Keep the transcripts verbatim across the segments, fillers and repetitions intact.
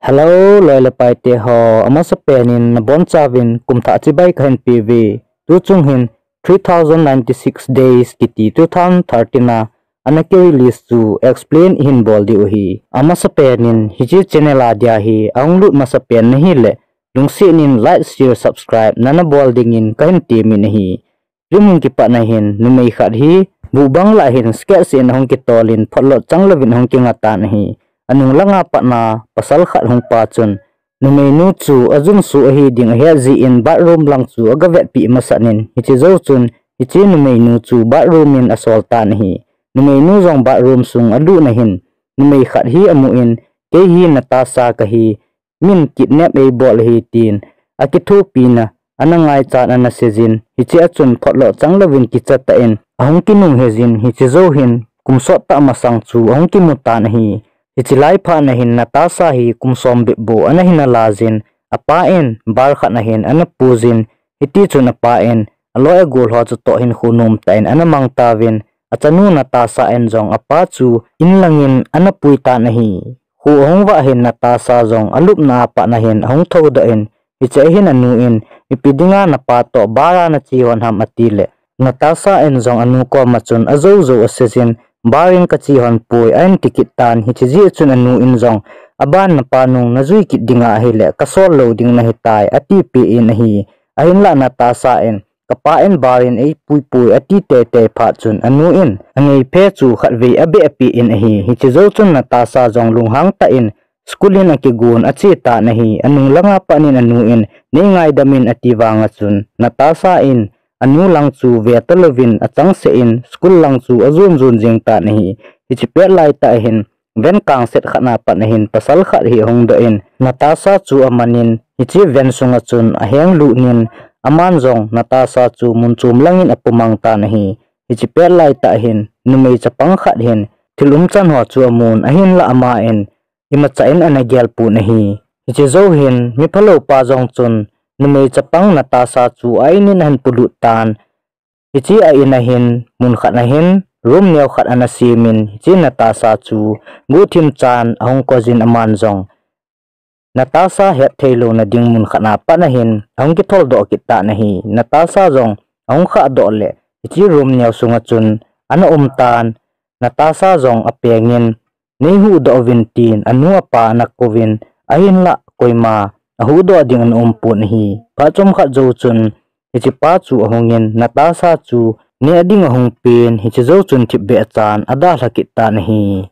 Hello, loi le pai te ho, amasa pen in nabonchauvin kumthah chibai kahin peuve. Tuchung hin three thousand ninety-six days kiti two thousand thirteen a ana kirelease chu explain ihin bol diu ahi. Amasa pen in hiche channel a dia hi ahung lut masa pen nahi le, lungset in like, share, subscribe nana bol dingin kahin temin ahi. Film hung kipat na hin numei khat hi buhbang lah hin sketch in ahung kitol in photloh chang louvin ahung kinga tan ahi. Anung langa pat na pasal khat hung pa chun numeinu chu ajunso ahi ding ahet jeh in bathroom lang chu aga vetpi masat in, hiche jou chun hiche numeinu chu bathroom in asol tan ahi. Numeinu jong bathroom sung alut na hin numei khat hi amun, "Kei hi Natasha kahi, min kidnap eibol ahi," tin akithopina ana ngaichat ana seijin, hiche a chun photloh chang louvin kicha tah in ahung kinung heijin, hiche jou hin kum sot tah masang chu ahung kimu tan ahi. Hiche lai phat na hin Natasha hi kum som bep bou ana hin alajin, apa in bar khat na hin ana puijin, hiti chun apa in aloi agol ho chutoh hin hinkho nom tah in ana mang tauvin, achanu Natasha in jong apa chu in lang in ana pui tan ahi. Kho ahung vah hin Natasha jong alupna a pat na hin ahung thoudoh in, hiche a hin anu in, "Ipi dinga napa toh bar a nache hon ham?" ati le, Natasha in jong anu koma chun ajou jou aseijin, "Bar in kache hon poi," ahin ti kit tan. Hiche jeh chun anu in jong, "Aban napa nung najui kit dinga ahile kasol lou ding nahitai," atipeh in ahi. Ahinlah Natasha in, "Kapa in bar in eipui poi," ati teitei phat chun anu in angeiphe chu khatvei abeh apeh in ahi. Hiche jou chun Natasha jong lunghang tah in school in akigon ache tan ahi. Anung langa pat in anu in, "Neingaidam in," ati vang a chun Natasha in anu lang chu ve talouvin achangseh in school lang chu ajon jon jeng tan ahi. Hiche pet lai tah hin van kangset khat na pat na hin pasal khat hi ahung doh in Natasha chu aman in hiche van sunga chun ahenglut in aman jong Natasha chu mun chom lang in apumang tan ahi. Hiche pet lai tah hin numei chapang khat hin thil umchan ho chu amun, ahinlah ama in imacha in ana gel pon ahi. Hiche jou hin miphalou pa jong chun numei chapang Natasha chu a in in ahin polut tan. Hiche a in a hin mun khat na hin room neo khat ana sem in, hiche Natasha chu guhthim chan ahung koi jin aman jong Natasha hetthei louna ding mun khat na pat na hin ahung kitholdoh kit tan ahi. Natasha jong ahung khahdoh le hiche room neo sunga chun ana um tan. Natasha jong apeng in, "Neihuhdoh uvin," tin anu apa ana kouvin, ahinlah koima ahuhdoh ding ana um pon ahi. Phat chomkhat jou chun hiche pa chu ahung in Natasha chu neh ding ahung pen, hiche jou chun thipbeh chan adalha kit tan ahi.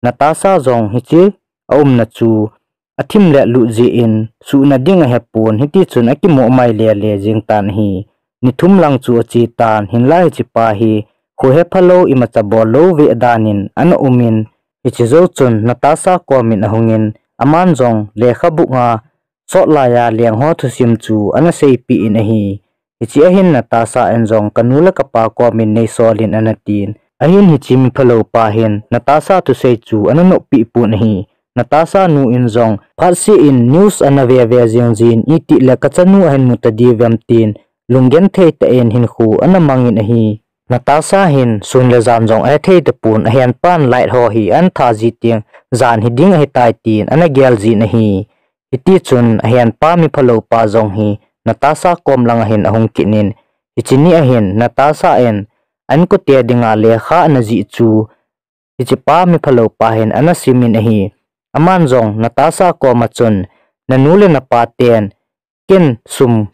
Natasha jong hiche aumna chu athim le lut jeh in suhna ding ahepon, hiti chun akimo mai lele jeng tan ahi. Ni thum lang chu ache tan, hinlah hiche pa hi khohe phalou imacha bol lou ve dan in ana um in, hiche jou chun Natasha kom in ahung in, aman jong lekhabu nga sot lai a leng ho thusim chu ana seipeh in ahi. Hiche a hin Natasha in jong, "Kanu le kapa kom in neisol in," ana tin. Ahin hiche miphalou pa hin Natasha thusei chu ana noppeh pon ahi. Natasha nu in jong phatseh in news ana ve ve jeng jin, "Itih le kachanu ahin mu tadi vem," tin lunggenthei tah in hinkho ana mang in ahi. Natasha hin sun le jan jong ahethei tapon, ahenpan light ho hi ana tha ji teng jan hiding ahitai tin ana gel jin ahi. Hiti chun ahenpa miphalou pa jong hi Natasha kom lang a hin ahung kit in, hiche ni a hin Natasha in a inkote dinga lekha ana jih chu hiche pa miphalou pa hin ana sim in ahi. Aman jong Natasha kom a chun, "Nanu le napa ten ken sum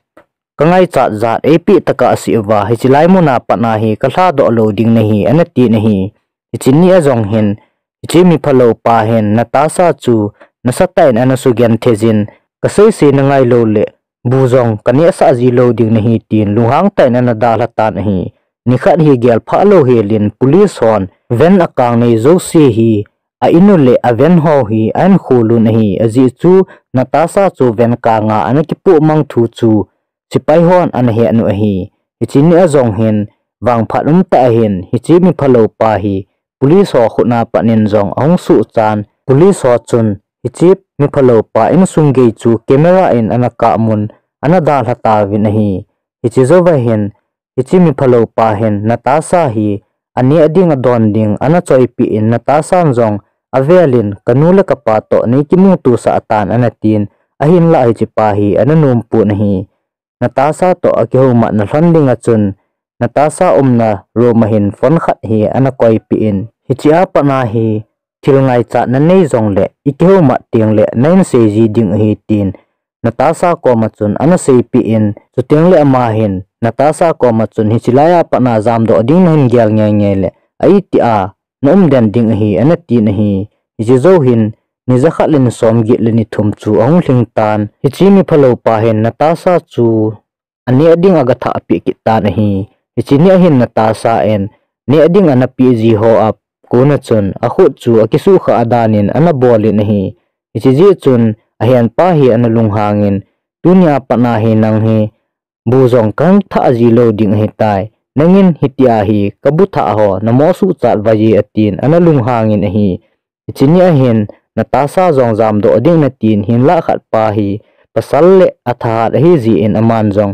kangaichat jat eipeh tokah aseh uva, hiche lai mun a pat na hi kalhadoh lou ding nahi," ana tin ahi. Hiche ni a jong hin hiche miphalou pa hin Natasha chu nasatah in ana sugenthei jin, "Kasei sei nangai lou le bu jong kanehsah ji lou ding nahi," tin lunghang tah in ana dalha tan ahi. Nikhat hi gel phah lou hel in police hon van akang nei jouse hi, a in u le a van ho hi ahin khol un ahi. Ajeh chu Natasha chu van kang a ana kipoh mang thu chu sepai hon ana het u ahi. Hiche ni a jong hin vangphat umtah a hin hiche miphalou pa hi police ho khut a pat in jong ahung suhchan, police ho chun hiche miphalou pa insung gei chu camera in ana kahmun, ana dalha tauvin ahi. Hiche jou a hin hiche miphalou pa hin Natasha hi aneh ding adon ding ana choipeh in, Natasha in jong avelin kanu le kapa toh neikimuto sah tan ana tin, ahinlah hichepa hi ana nompon ahi. Natasha toh akihoumatna lhon dinga chun, Natasha umna room a hin phone khat hi ana koipeh in, hichea pat a hi thil ngaichatna nei jongleh ikihoumat tengleh nahin seiji ding ahi tin, Natasha koma chun ana seipeh in, chutengleh ama hin Natasha koma chun hichelai a pat a jamdoh ding nahin gel ngeingei leh, a itih a naumden ding ahi, ana tin ahi. Hiche jou hin, ni jakhat le ni somget le ni thum chu ahung lhing tan. Hiche miphaloupa hin Natasha chu aneh ding agathahpeh kit tan ahi. Hiche nia hin Natasha in neh ding ana pehji ho a kona chun akhut chu akisuhkhah dan in ana bol in ahi. Hiche jeh chun ahenpa hi ana lunghangin, tunia pat a hi nang hi bu jong kahung thahji lou ding ahitai. Nangin hitia hi kabu thah ho namoh suhchat uve, atin ana lunghangin ahi. Hiche nia hin Natasha jong jamdoh ding ana tin, hinlah khatpa hi pasal le athahat ahijeh in aman jong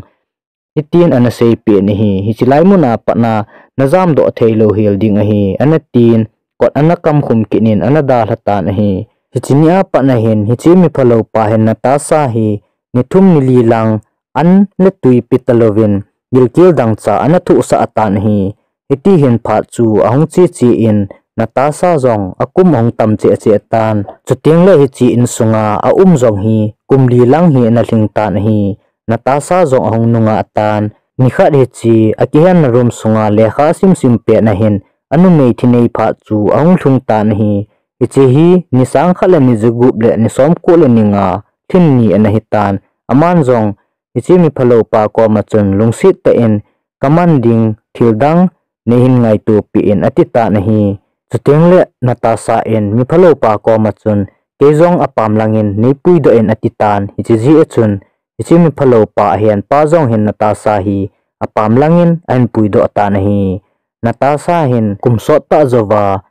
hitin ana seipeh in ahi. Hichelai mun a pat a najamdoh theilou hel ding ahi, ana tin, kot ana kamkhum kit in ana dalha tan ahi. Hiche nia pat a hin hiche miphaloupa hin Natasha hi ni thum ni li lang an le twi pe talouvin gilkel dangchah ana thohsah tan ahi. Hiti hin phat chu ahung cheche in Natasha jong akum ahung tam cheh cheh tan. Chutengleh hiche insunga aum jong hi kum li lang hi ana lhing tan ahi. Natasha jong ahung nungah tan. Nikhat hiche akihenna room sunga lekha asimsim pet a hin anumei thinei phat chu ahung lhung tan ahi. Hiche hi ni sangkhat le ni jagup le ni somko le ni nga lhin ni ana hitan. Aman jong hiche miphaloupa koma chun lungset tah in, kaman ding thil dang neihin ngaitopeh in, ati tan ahi. Chutengleh Natasha in miphaloupa koma chun, kei jong apam langin neipuidoh in, ati tan. Hiche jeh a chun hiche miphaloupa ahenpa jong hin Natasha hi apam langin ahin puidoh tan ahi. Natasha hin kum sottah jouva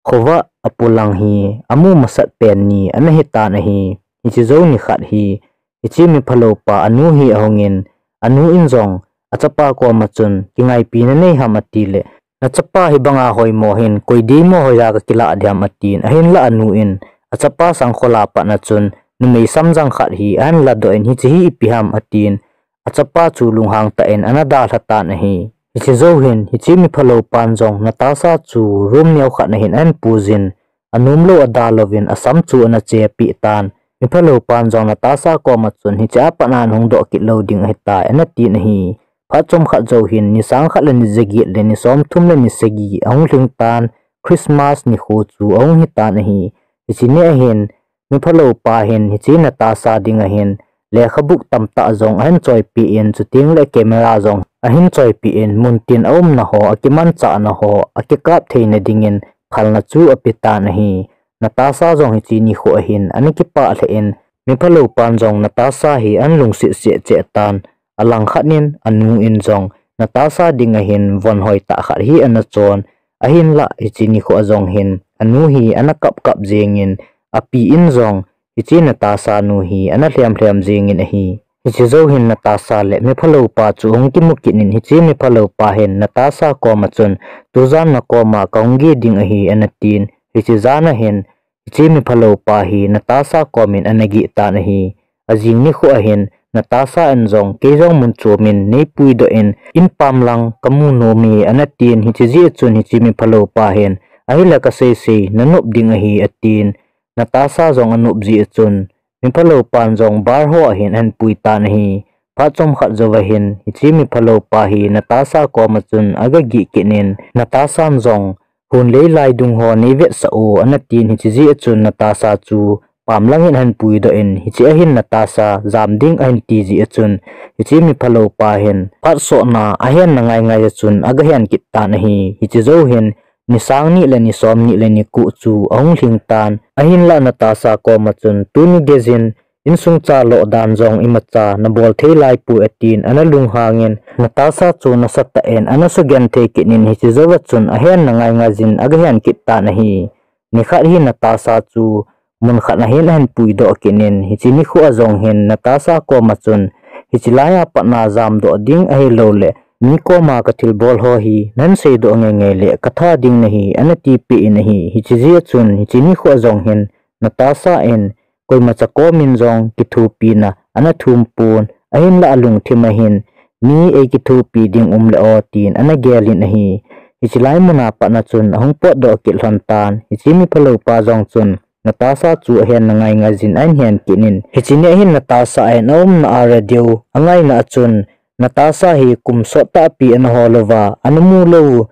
khovah apolang hi amu masat pen ni ana hitan ahi. Hiche jou nikhat hi hiche miphaloupa anu hi ahungin, anu in jong achapa koma chun, kingaipina nei ham, atileh, nachapa hibanga hoimo hin koi deimo hoiya kakilah ding ham, atin, ahinlah anu in achapa sangkhol a pat a chun numei samjang khat hi ahin ladoh in, hiche hi ipi ham, atin, achapa chu lunghang tah in ana dalha tan ahi. Hiche jou hin hiche miphaloupan jong Natasha chu room neokhat a hin ahin puijin, anomlou adalou vin asam chu ana chepeh tan. Miphaloupan jong Natasha koma chun, hichea pat a nahung doh kit lou ding ahitai, ana tin ahi. Phat chomkhat jou hin ni sangkhat le ni jaget le ni somthum le ni sagi ahung lhing tan. Christmas nikho chu ahung hitan ahi. Hiche nia hin miphaloupa hin hiche Natasha dinga hin lekhabu tamtah jong ahin choipeh in, chutengleh camera jong ahin choipeh in, muntin aumna ho, akimanchahna ho akikap theina dingin phalna chu apetan ahi. Natasha jong hiche nikho a hin ana kipah lheh in, miphaloupan jong Natasha hi ana lungset seh cheh tan. Alangkhat in anu in jong Natasha dinga hin von hoitah khat hi ana chon. Ahinlah hiche nikho a jong hin anu hi ana kapkap jengin, api in jong hiche Natasha nu hi ana lhemlhem jengin ahi. Hiche jou hin Natasha le miphaloupa chu ahung kimu kit in, hiche miphaloupa hin Natasha koma chun, tujan nakoma kahung geh ding ahi, ana tin. Hiche jan a hin hiche miphaloupa hi Natasha komin ana geh tan ahi. Ajing nikho a hin Natasha in jong, kei jong mun chomin neipuidoh in, inpam lang kamu nome, ana tin. Hiche jeh a chun hiche miphaloupa hin, ahile kaseisei nanop ding ahi, atin. Natasha jong anop jeh a chun miphaloupan jong bar ho a hin ahin pui tan ahi. Phat chomkhat jouva hin hiche miphaloupa hi Natasha koma chun agageh kit in, Natashan jong, hon leilai dung ho neivetsah o, ana tin. Hiche jeh a chun Natasha chu pam langin ahin puidoh in, hiche a hin Natasha jam ding ahin ti jeh a chun hiche miphaloupa hin phat sohna ahenna ngaingai a chun agahen kit tan ahi. Hiche jou hin ni sang ni le ni somni le ni ko chu ahung lhing tan. Ahinlah Natasha koma chun, tuni geiyin insung chaloh dan jong imacha nabol thei laipoi, atin, ana lunghangin, Natasha chu nasatah in ana sugenthei kit in, hiche jouva chun ahenna ngaingai jin agahen kit tan ahi. Nikhat hi Natasha chu munkhat a hin ahin puidoh kit in, hiche nikho a jong hin Natasha koma chun, hiche laiya pat a jamdoh ding ahilouleh mi koma kathilbol ho hi nahin seidoh ngeingei le katha ding nahi, ana tipeh in ahi. Hiche jeh a chun hiche nikho jong hin Natasha in koimacha komin jong kithopina ana thum pon, ahinlah alungthim a hin mi eikithopi ding um le o tin ana gel in ahi. Hiche lai muna patna chun ahung potdoh kit lhon tan. Hiche miphalou pa jong chun Natasha chu ahen na ngaingai jin ahin hen kit in, hiche nia hin Natasha in aumna a radio angaina a chun Natasha hi kum sot tahpi ana hol uva, ana mu lou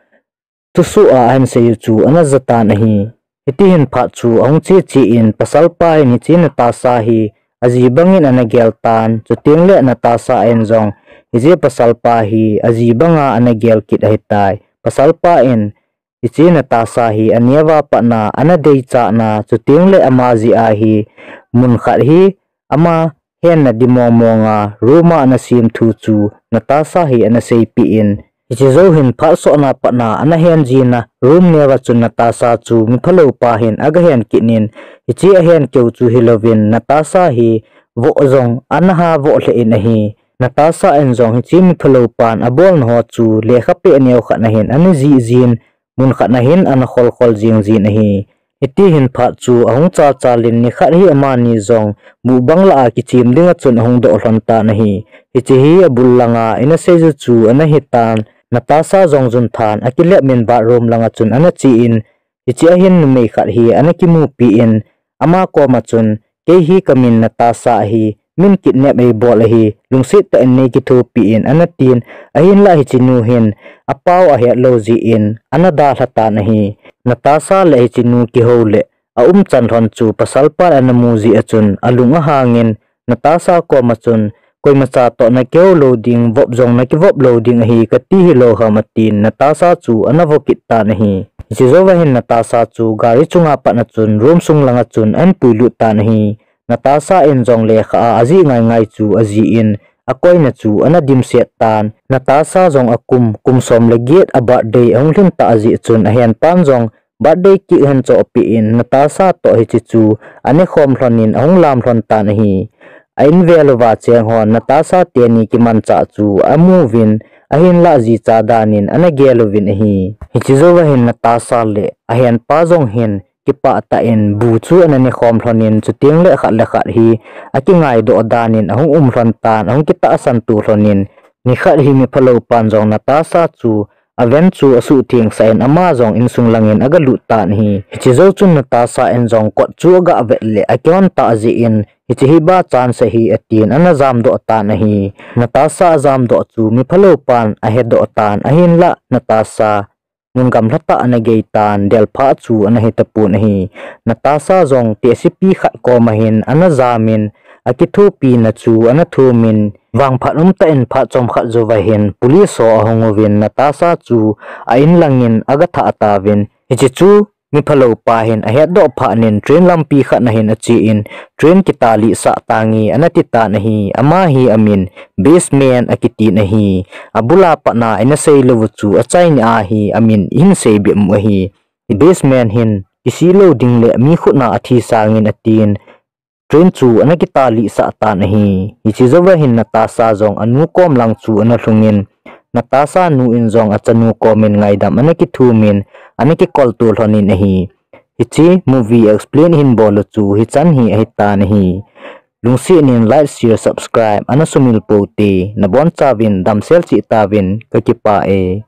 thusoh a ahin sei u chu ana ja tan ahi. Hiti hin phat chu ahung che che in, pasal pa hin hiche Natasha hi aji bangin ana gel tan, chuteng le Natasha in jong hiche pasal pa hi aji banga ana gel kit ahitai. Pasal pa in hiche Natasha hi aneo a patna ana deichat na, chuteng le ama jeh a hi mun khat hi ama henna ding mong mong a room a ana sem thu chu Natasha hi ana seipeh in, hiche jou hin phat sotna patna ana hen jin a, room neo a chun Natasha chu miphalou pa hin aga hen kit in, hiche ahen keu chu hilouvin Natasha hi voh jong ana ha voh lheh in ahi. Natasha in jong hiche miphalou pan abolna ho chu lekha peh neo khat na hin ana jih jin, mun khat na hin ana khol khol jing jin ahi. Hiti hin phat chu ahung chal chal in, nikhat hi amani jong mukbang lah a kichem ding a chun ahung doh lhon tan ahi. Hiche hi abul langa ina seiju chu ana hitan, Natasha jong jun than akilep in bathroom langa chun ana che in, hiche a hin numei khat hi ana kimupi in, ama koma chun, "Kei hi kamin Natasha ahi, min kidnap eibol ahi, lungset tah in neikithopi in," ana tin, ahinlah hiche nu hin apao ahet lou jeh in ana dalha tan ahi. Natasha le hiche nu kihou le aumchan lhon chu pasal pan ana mu jeh a chun alung ahang in, Natasha koma chun, "Koimacha toh nakihou lou ding, vop jong nakivop lou ding ahi kati hilou ham," atin Natasha chu ana vo kit tan ahi. Hiche jouva hin Natasha chu gari chunga pat a chun room sung langa chun ahin puilut tan ahi. Natasha in jong lekha a ajih ngai ngai chu ajih in, akoina chu ana dimset tan. Natasha jong akum, kum som le get a birthday ahung lhin tah jeh chun ahenpan jong birthday cake ahin chohpeh in, Natasha toh hiche chu anekhom lhon in ahung lam lhon tan ahi. A in vel uva cheng hon Natasha teni kimanchah chu amu uvin, ahinlah jicha dan in ana gel uvin ahi. Hiche jouva hin Natasha le ahenpa jong hin kipah tah in bu chu ana nekhom lhon in, chuteng le khat le khat hi akingaidoh dan in ahung um lhon tan, ahung kitahsan to lhon in, nikhat hi miphalou pan jong Natasha chu aven chu asuhthengsah in ama jong insung langin agalut tan ahi. Hiche jou chun Natasha in jong kot chu aga vet le akihon tah jeh in, "Hiche hi ba chance ahi," atin ana jamdoh tan ahi. Natasha ajamdoh chu miphalou pan ahedoh tan, ahinlah Natasha mun gamla tah ana gei tan, delpha chu ana hitapon ahi. Natasha jong tehsepi khat koma hin ana jam in, akithopina chu ana thum in, vangphat umtah in phat chomkhat jouva hin police ho ahung uvin Natasha chu a in langin aga thah tauvin. Hiche chu miphalou pa hin ahetdoh phat in train lampi khat na hin ache in, "Train kitalih sah tange," ana ti tan ahi. Ama hi amin Baseman akitin ahi. Abul a pat a ina sei lou u chu achaina a hi amin ihin sei bep u ahi. Baseman hin kisih lou ding le mi khut a athi sangin atin, train chu ana kitalih sah tan ahi. Hiche jouva hin Natasha jong anu kom lang chu ana lhung in, Natasha nu in jong achanu kom in ngaidam ana kithum in, ana kikolto lhon in ahi. Hiche movie explain ihin bol u chu hichan hi ahitan ahi. Lungset in like, share, subscribe ana sumil pou te, nabonchauvin damsel cheh tauvin, kakipah e.